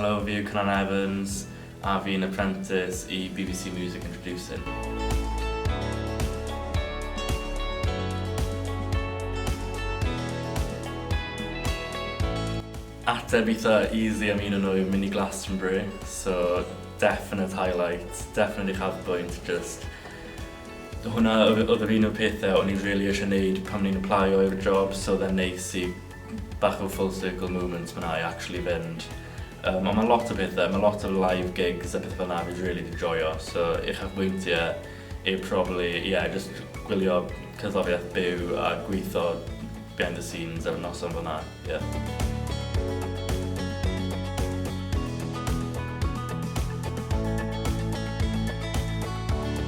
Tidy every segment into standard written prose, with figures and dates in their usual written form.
Helo, fi yw Cynan Evans a fi'n apprentice i BBC Music Introducing. Ateb eitha easy am un o nhw yw mynd i Glastonbury, so definite highlight, definite uchafbwynt, just hwnna oedd yr un o'r pethau o'n i really eisiau neud pan o'n i'n applio i'r job, so oedd e'n neis i bach o full circle moment fyna i actually fynd. Um, ond mae lot o pethau, mae lot o live gigs a pethau fel 'na fi really di joio, so uchafbwyntiau yw probably, yeah, just gwylio cerddoriaeth byw a gweithio behind the scenes ar y noson fel 'na, yeah.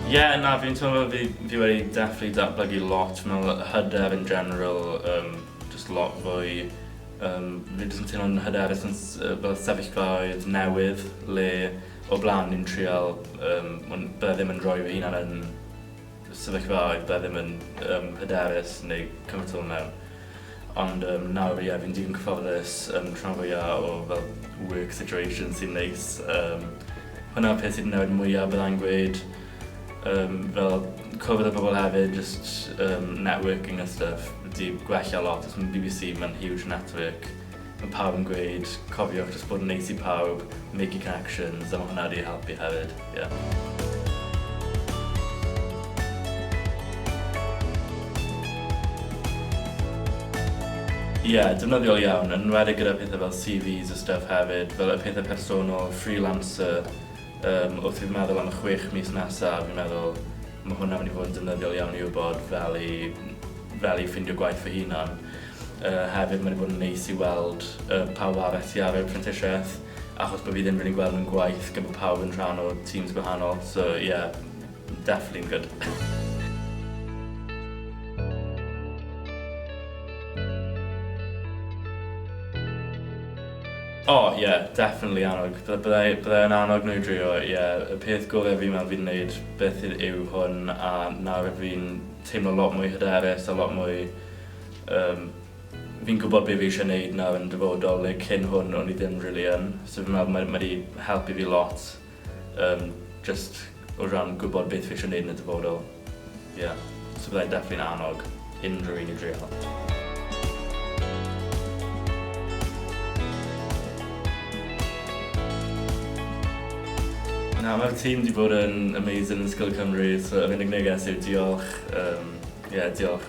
Yeah, na, fi'n teimlo fi, fi wedi definitely datblygu lot, fi'n meddwl hyder in general, um, just lot fwy, um, fi jyst yn teimlo'n hyderus yn fel sefyllfaoedd newydd, le o blaen ni'n trial, um, bydde ddim yn rhoi fy hunan yn sefyllfaoedd bydde ddim yn um, hyderus neu comfortable mewn. Ond um, nawr, ie, yeah, fi'n digon cyfforddus yn um, rhan fwyaf o fel work situation sy'n neis. Um, hwnna'r peth sydd yn newid mwyaf byddai'n gweud. Um, fel cwrdd â bobl hefyd, just um, networking a stuff, wedi gwella lot. Os mae'n BBC, mae'n huge network. Mae pawb yn gweud, cofiwch jyst bod yn neis i pawb, make your connections, a mae hwnna wedi helpu hefyd, yeah. Ie, yeah, defnyddiol iawn, yn enwedig gyda pethau fel CVs a stuff hefyd, fel y pethau personol, freelancer, um, wrth i fi meddwl am y 6 mis nesaf, fi'n meddwl mae hwnna'n mynd i fod yn defnyddiol iawn i wybod fel i, fel i ffindio gwaith fy hunan. Uh, hefyd, mae wedi bod yn neis i weld uh, pawb arall sydd ar y prentisiaeth, achos bod fi ddim really gweld nhw'n gwaith gan bod pawb yn rhan o teams gwahanol. So, yeah, definitely good. O, oh, yeah, definitely annog. Byddai, byddai yn annog nhw i drio, ie. Yeah. Y peth gorau fi'n meddwl fi'n gwneud beth yw hwn, a nawr fi'n teimlo lot mwy hyderus a lot mwy Um, fi'n gwybod be fi eisiau gwneud nawr yn dyfodol, le cyn hwn o'n i ddim really yn. So fi'n meddwl mae, mae wedi helpu fi lot, um, just o ran gwybod beth fi eisiau gwneud yn y dyfodol. Yeah. So byddai'n definitely annog unrhyw un i drial. Na, mae'r tîm wedi bod yn amazing yn Sgil Cymru, so yr unig neges yw diolch. Um, yeah, diolch.